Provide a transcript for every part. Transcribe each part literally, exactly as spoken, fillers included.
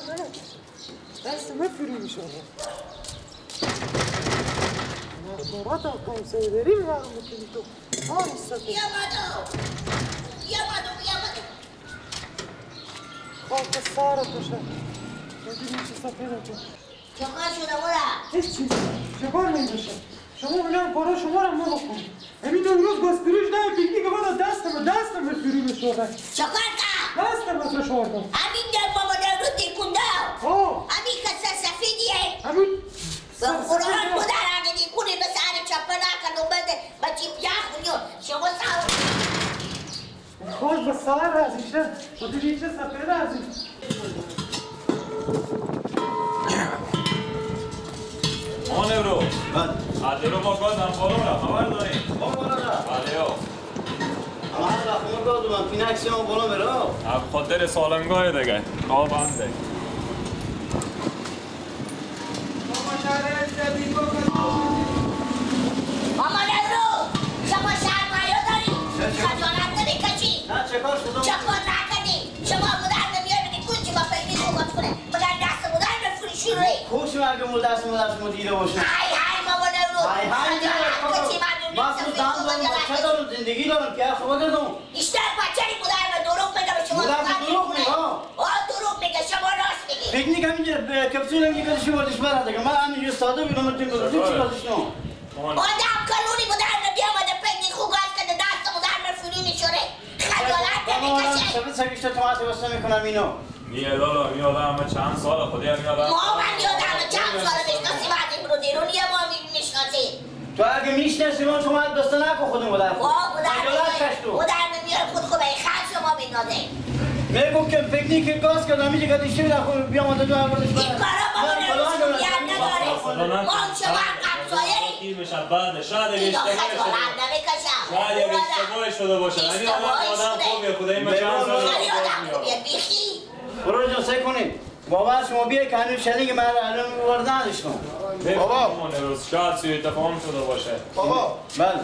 دست من فریب شده. نخبرات هم کنسه داریم و هم می‌تونی تو. آه، ایسا تو. یامادو! یامادو، یامادو! خاک سر تو شه. ببین چه سفید تو. چکار شده ورا؟ هیچی. چکار نمیشه. شما بلند کارا شما را ما بکن. همین دو روز گاز فروش نه، پیکنیک ما دست ما، دست ما فروش شده. چکار کا؟ دست ما فشرده. همین در بابا در رو تکون داد. آه. همین کسا سفیدیه. همین به قرآن سفیدیه. مادر اگه دیکونه به سر چپه نکن و بده. بچی بیا خونیو. شما ساو. خود به سر راضی شه. خود به چه سفر راضی. اون برو. بله. آ، درو ما گاز هم بالون را خبر داری؟ خب، بالون را. بله، یو. اما هر وقت ما گاز من فینکسی هم بالون برو. اب خاطر سالنگای دیگه. آب هم دیگه. ماما نورو، شما شرمایه داری؟ خجالت نمی‌کشی؟ نه، چه کار شده؟ چه کار نکردی؟ شما مادر نمیای بگی کوچی با فکری صحبت کنه. مگر دست مادر نفروشی روی؟ خوش، اگه مو دست مادر شما دیده باشه. های های ماما نورو. های های خجالت نمی‌کشی؟ مردم ما تو زن دارم، بچه دارم، زندگی دارم که خبر دارم. بیشتر بچه‌ی مادر به دروغ میگه، به شما مادر به دروغ میگه، ها؟ آه، دروغ میگه، شما راست میگی. پیکنیک همینجا، به کپسول همینجا گذاشته بردش برا دیگه. من همینجا ساده بودم، تو گذاشتی، چی گذاشتم؟ آدم کلونی مادر نبی آمده پیکنیک خو گاز کنه، دست مادر به فرو می‌شوره. خجالت بابا، نمی‌کشه؟ شبه سگشته تو حتی بسته می‌کنم اینو. نیه لالا، این آدم همه چند سال خودی هم این آدم. ما من یادم چند سال می‌شناسی، بعد این رو دیرون یه ما می‌شناسی. تو اگه می‌شناسی، ما شما حد بسته نکن خودمون در خود. وا، بودن خجالت می‌گیره. کش تو. بودن می‌گیره، خود خو به خرج شما می‌ندازه. می‌گم که پیکنیک گاز کردم، اینجا که دیشتری در خود بیام، آمده تو هم بردش این برم. کارا با من من فلان فلان دارم. نداره. ما شما هم همسایه. این می‌شه بعد. شاید اگه اینا اشتباهی شده خجالت باشه. نمی‌کشم. شاید اگه اونا اشتباهی شده باشه. یعنی آدم، اشتباهی آدم شده. خوبیه، خدای من چند سال خیلی باز آدم میاد. خوبیه، بیخی. برو جان، سعی کنید. بابا، شما بیای که هنوز شنیدی که من الان وارد نداشتم. بابا. بفرمایید، امروز شاید سوء تفاهم شده باشه. بابا. بله.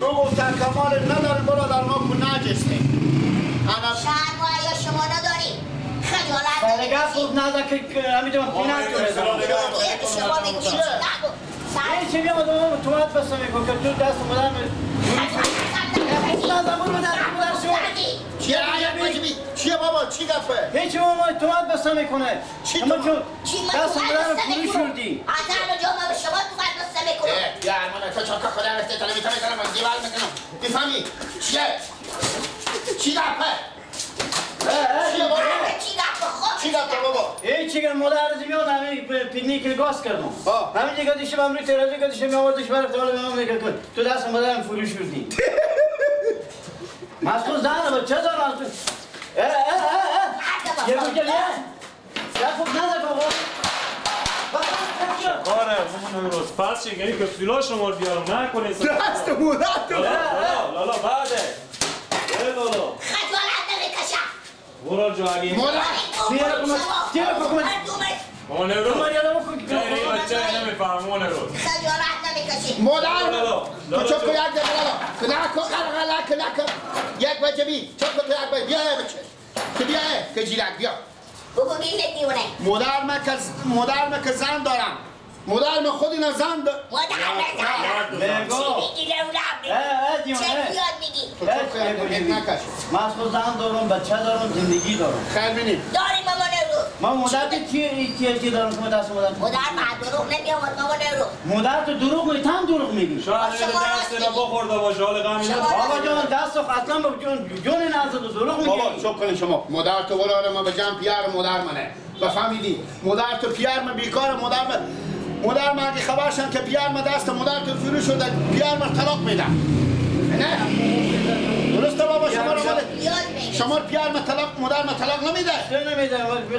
تو گفتن کمال نداره، برادر ما کو نجسته. انا شرم و حیا شما نداری. خجالت سر گپ نمی‌کشی. گفت نزن که، که همینجا ما پینا آقای کنه. دکتر، آقای دکتر. شما می‌گوشید چیه؟ نگو. این چی می‌آمد؟ تو باید بسته می‌کن که تو دست مادر می-، نزن، برو به دست مادر شو. چیه؟ چیه بابا؟ چی گپه؟ هیچ بابا، تو باید بسته می‌کنه. چی اما تو؟ چون چی من دست تو مادر رو بسته فروش می‌کنم؟ شدی. از همه جا من به شما تو باید بسته می‌کنم. اه، بیا، من تو چاکا خدا رفته، تلویزیون می‌زنم، من دیوار می‌کنم. می‌فهمی؟ چیه؟ چی گپه؟ اه، اه، چیه بابا؟ چی گپ خود؟ چی گپ بابا؟ ای چی گپ؟ مادر از میاد همین پ-، پینی که گاز کردم. ها. همین دیگه دیشب امروز ترازو که دیشب می‌آوردش برفت، حالا به من میگه که تو دست مادرم فروش کردی. مسخره زنه، بچه زنه. اه، اه، اه، اه. یه گوشه نه. یا خب نده بابا. بابا. کاره، همون امروز پس چه گری که سیلا شما بیارم، نکنه. دست مادر تو. لالا، لالا، لالا، بعده. ای لالا. خجالت نمی‌کشه. برو جو اگه. مادر. تیرا کمک، تیرا کمک. مادر رو. تو مریض نبود که غیر این بچه نمی‌فهمه، مادر رو. خجالت نمی‌کشی. مادر. لالا، لالا، تو چپ کن، لالا. یک دقیقه، لالا. کلاک کن، کلاک کن، کلاک کن. یک بچه بی، چپ کن تو یک بچه. بیا، بچه. تو بیا، اه، که جیرک، بیا. بگو بینه دیونه. مادر من که ز-، مادر من که زن دارم. مادر من خود اینا زن دا-، مادر من زن دارم. بگو. چی می‌گی لولب می‌گی؟ اه، اه، دیونه. چه زیاد می‌گی؟ تو چپ کن، یک نکش. من از خود زن دارم، بچه دارم، زندگی دارم. خیر بینی. داری ماما نورو. من مدت چی، چی، چی دارم که من دست مادر؟ مادر من دروغ نمی‌آورد ماما نورو. مادر تو دروغ می‌گی، تو هم دروغ می‌گی. شاید اگه دست اینا بخورده باشه، حال غم اینا. بابا جان، دست خو اصلاً به جون، جون نزد و دروغ می‌گی. بابا، چپ کنین شما. مادر تو براره، ما به جان پیار مادر منه. بفهمیدی؟ مادر تو پیار من بیکاره، مادر من، مادر من اگه خبر شن که پیار من دست مادر تو فرو شده، پیار من طلاق می‌ده. نه؟ درسته بابا، شما رو مادر، شما پیار من طلاق، مادر من طلاق نمی‌ده؟ چرا نمی‌ده؟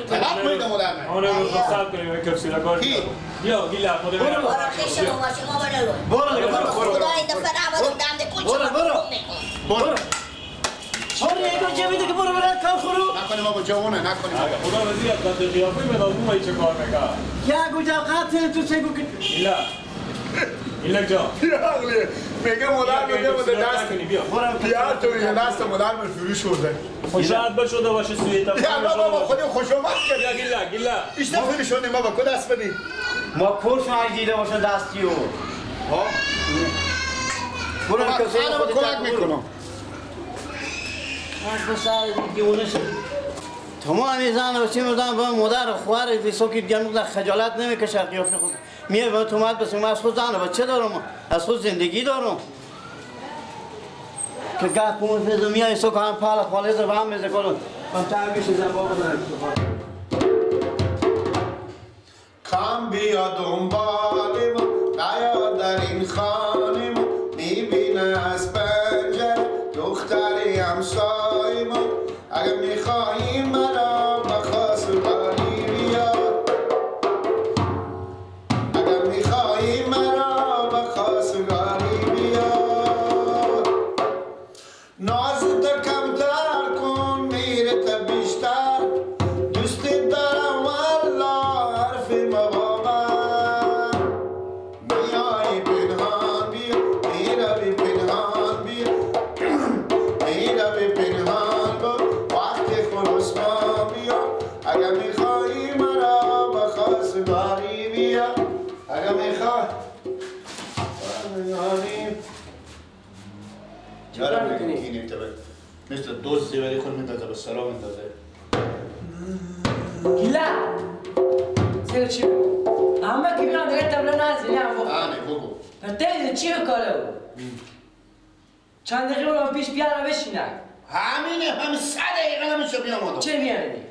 طلاق می‌ده مادر من. اون رو رخصت کنیم، یک کپسولا کار کی؟ بیا، گیلا، خود برو. برو، خیش بابا، شما برو. برو دیگه، برو، برو. خدا این دفعه نباشه، دم کوچه برو، برو. برو. برو، یه گوجه می‌ده که برو، برو، کار خورو. نکنیم بابا، جوونه، نکنیم. اگه خدا وزیر از قد قیافه به لازم چه کار می‌کنه؟ یا گوجه قاتل تو سه گو که گیلا. ایلک جان. یا عقلی، میگه مادر بیا، میگه بیا، بده بیا، دست. بیا. بیا تو میگه دست مادر من فروش برده. خوشحال بشو ده باشه سویتا. یا بابا، خودی خوش آمد کرد. بیا گیلا، گیلا. ایشته فروش شدیم بابا، کد دست بدی. ما کور شما دیده باشه دستی و. ها؟ برو کسی خودی کمک می‌کنم. تمام این زن و چی مردن با مادر خوار بیسو که دیگه مقدار خجالت نمی‌کشه قیافه خود. میه به تو مات بس من از خود زن و بچه دارم، از خود زندگی دارم. که گه کمون فیزو میای سو که هم پالا پالیز و هم میزه کنم. من تا همیشه زن بابا دارم. کام بیا دنبال ما، بیا در این خانه ما، می‌بینه از پنجره دختر همسایه ما. اگه می‌خواهی مرا به خواستگاری بیا، اگه می‌خواهی مرا به خواستگاری بیا. ناز تو کمتر کن، مهر تو بیشتر. دوست دارم والله، حرف ما باور. میای پنهان بیا، می‌روی پنهان بیا. می‌روی پنهان با وقت خروس ما بیا. اگه می‌خوای مرا به خواستگاری بیا. اگه می‌خوای چیکار می‌کنی؟ اینه تو مثل دوست زیوری خود میندازه، به سلام میندازه. گیلا! سر چی بگو؟ اما که بیان دیگه تبله نزنی، اما. آنه، بگو. پر ته چی کاره او؟ چند دقیقه اون پیش بیار و بشینه. همینه، همین صد دقیقه نمیشه بیام آدم. چه بیانی؟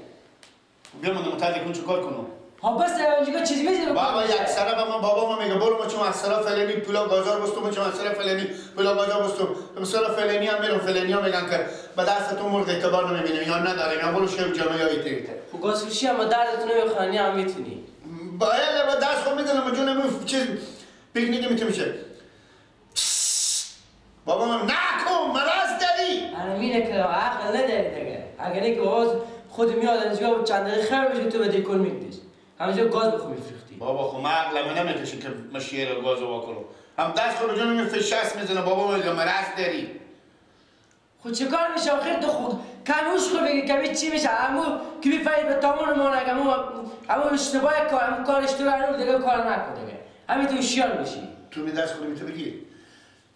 بیا من متعلق اون چه کار کنم؟ ها بس، اونجا چیز می‌زنی؟ بابا، یک سره به من بابا ما میگه: «برو، ما چون از طرف فلانی پولا گازار بستم، ما چون از طرف فلانی پولا گازار بستم.» به سر فلانی هم می‌رم، فلانی هم می‌گن که به دست تو مرغ اعتبار نمی‌بینیم، یا نداریم، یا برو شو جامعه یا ایته ایته. خب گاز فروشی هم با دردتون نمی‌خوره، نی هم می‌تونی. باید به دست خود می‌زنم، جون من چیز پیکنیک می‌تونم شه. بابا من نکن، مرض داری. آره، مینه که عقل نداری دیگه. اگه نه که بابا خود میاد اینجا چند دقیقه خیلی بشه تو به دیکن می‌کشی. همینجا گاز به خود می‌فروختی. بابا خب من عقلم نمی‌کشه که من شیر گاز وا کنم. هم دست خود جون می فشست می‌زنه، بابا میگه مرض داری. خود چه کار می‌شه آخر؟ تو خود کمی هوش خود بگیر، کمی چی می‌شه؟ امو که بی‌فایده به تامون مانه، امو، امو اشتباه کار، امو کار اشتباه، امو دیگه کار نکن دیگه. همین تو هوشیار باشی. تو می دست خود می تو بگیر.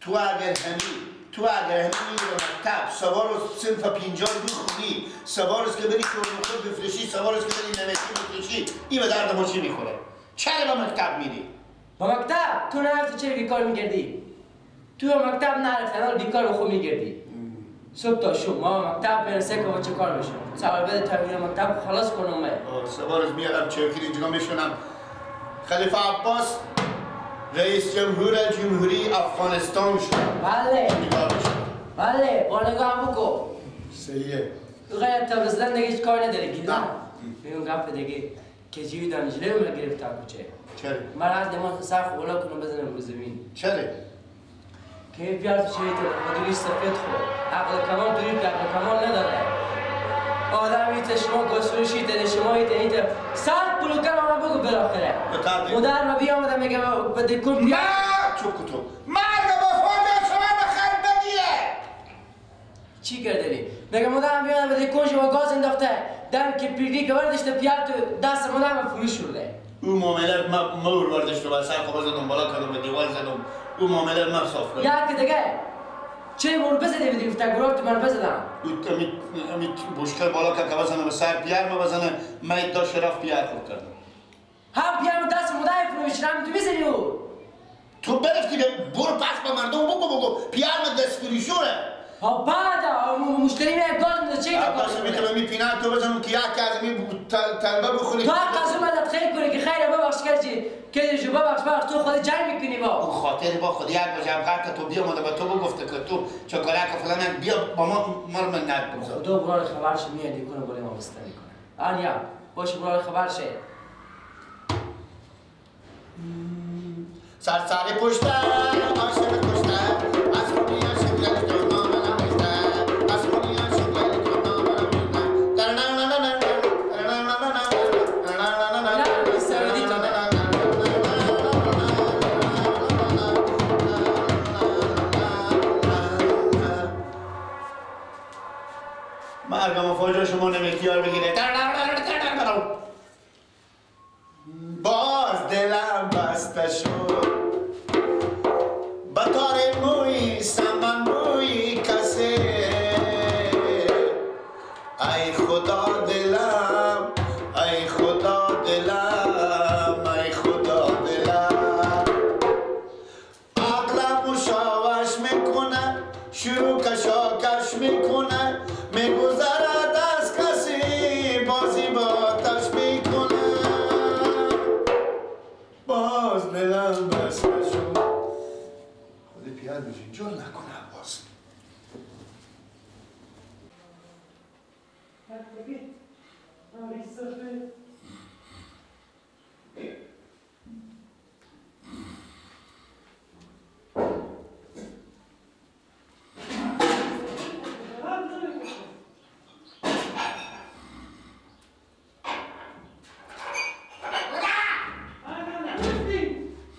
تو اگر همی، تو اگر همی می‌ری به مکتب، سوار از صنف پنجاه بخونی، سوار از که بری شغل خود بفروشی، سوار از که بری نمکی بفروشی، این به درد ما چی می‌خوره؟ چرا به مکتب می‌ری؟ به مکتب؟ تو نرفتی چرا بیکار می‌گردی؟ تو به مکتب نرفتی، الان بیکار به خود می‌گردی. صبح تا شب ما مکتب می‌رسه که با چه کار بشه؟ سوال بده تا می‌ره مکتب خلاص کنم من. آه، سوار از میارم چوکی اینجا می‌شونم. خلیفه عباس رئیس جمهور جمهوری افغانستان شد. بله. نگاه بشه. بله، با نگاه هم بکن. صحیحه. تو غیر تبرزدن دیگه هیچ کار نداره، گیلان. نه. بگم گپ دیگه. که جیوی دانشجوی من گرفت تا کوچه. چرا؟ من از دمان سر خولا کنم بزنم رو زمین. چرا؟ که این پیار تو چه ایتونه؟ خودی سفید خو. عقل کمال داری که عقل کمال نداره. آدم ایته شما گسروشی ایته، شما ایته، ایته. صد کیلومتر آمد بگو بالاخره. بتر بگو. مادر ما بیامده میگه به دیکن بیا. من چوب کتو. مرگ با فاجعه شما به خیر بگیره. چی کردنی؟ مگه مادرم بیاد به دیکن شما گاز انداخته؟ دم که پیلکی که برداشته پیار تو دست مادرم فروش شده. او معامله ما مور برداشت و سر خبر زدم بالا کردم به دیوار زدم. او معامله ما صاف کرد. یا که دیگه چه مور بزدی بدی گفته گرار تو من بزدم. او امی، امی بوشکر بالا که که بزنه به سر پیار ما بزنه، ما یک داشت رفت پیار خود کردم. هم پیام دست مدای فروش رم تو می‌زنی او. تو برفتی به برو پس به مردم بگو، بگو پیام دست فروشوره. ها بعد، ها، مشتری میاد گاز می‌ده، چه که عباس کار می‌تونه می‌کنه؟ می پینا تو بزنم که یک از می تل-، تلبه بخوری. تو حق از اون مدد خیر کنی که خیر ببخش کسی که جو ببخش، ببخش تو خود جنگ می‌کنی با. او خاطر با خود یک بجه هم قطع تو بیامده به تو بگفته که تو چکارک فلان بیا با ما، ما رو منت بگذار. خدا برای خبرش میاد کنه برای ما بستنی کنه. آنیا، باشه برای خبرشه. سرسری پشته، عاشق کشته، از خونی عاشق گرفته، نامه نوشته، از خونی عاشق گرفته، نامه نوشته. نه، سرودی تو نه. یار بگیره. باز دلم بسته شد به تار موی سمن بوی کسی. ای خدا دلم، ای خدا دلم، ای خدا دلم. عقلم مشاوش می‌کنه، شروع کشاکش می‌کنه، می‌گذرد از کسی، بازی با آتش می‌کنه. باز دلم بسته شد. خودی پیاد بشین، جور نکنه باز.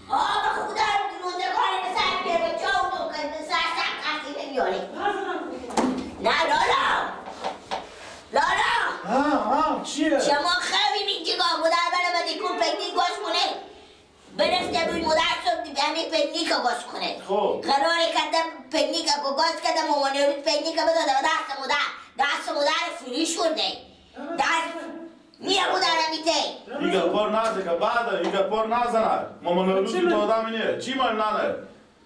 آ، به خدا روزگار به سر پیره چاو تو کن، به سر سر کسی نمیاری. نه، لالا. لالا. ها، ها، چیه؟ شما خوابی بی جیگا، مادر منه بدی کن پکنیک گوش کنه. برفته بوی مادر صبح همی پکنیک گوش کنه. خب. قرار کرده پکنیک گوش کرده، مامان روز پکنیک بداده به دست مادر. دست مادر فروش برده. دست نیه مادر میته. این گپار نزه که بعد، این گپار نزنه. مامان روز تو آدم نیه. چی من ننه؟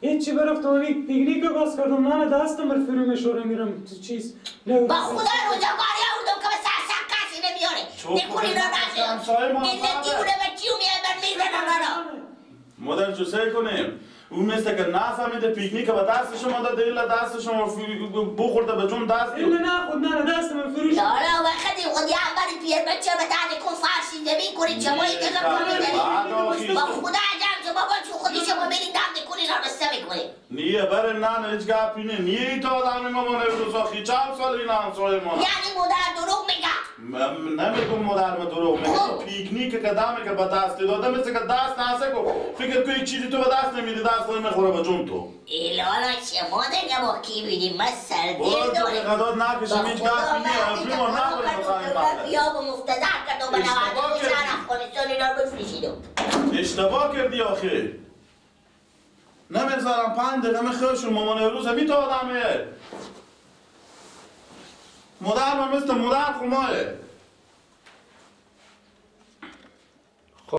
هیچی، برفتم همی پیکنیک گاز کردم، ننه دستم بر فرو می‌شوره می‌رم تو چیز. نه. با خدا روزگاری آوردم که به سر سر کسی نمیاره. چوب نکونی را نشه. همسایه ما ملتی بوده به چی و میاد بر می‌زنه، نه، نه. مادر جو سه کنیم. او مثل که نفهمیده پیکنیک به دست شما داده، الا دست شما ف-، بخورده به جون دست. الا نه، خود نه، دست من فروش. لالا، وقتی خود یه اول پیر بچه به تحت کن فرشی زمین کنید، شما این دیگه کنید. بعد آخی. با خدا جان، شما با چون خودی شما برید دم نکنید، آرسته می‌کنید. نیه، بره، نه، نه، هیچ گپی نیه. نیه، ای تا آدم ما، ما نه روز آخی چند سال این همسایه ما. یعنی مادر دروغ میگه؟ من نمی‌گم مادر ما دروغ میگه. خب. پیکنیک که دمه که به دست داده، مثل که دست نسه کو. فکر کو هیچ چیزی تو به دست نمی‌دی، دست نمی‌خوره به جون تو. ای لالا، شما دیگه با کی بیدی؟ من سردی برو تو دارم. قدرت نکشم، هیچ گپی نیه. شما نکنید، خواهی مکن. بیا به مفتزر کردم، به اشتباه نوازی کردی. شهر افغانستان اینا رو بفروشیدم. اشتباه کردی آخه. نمی‌ذارم پنج دقیقه من خیالشون مامان امروز همی تا آدمه. مادر من مثل مادر خمایه.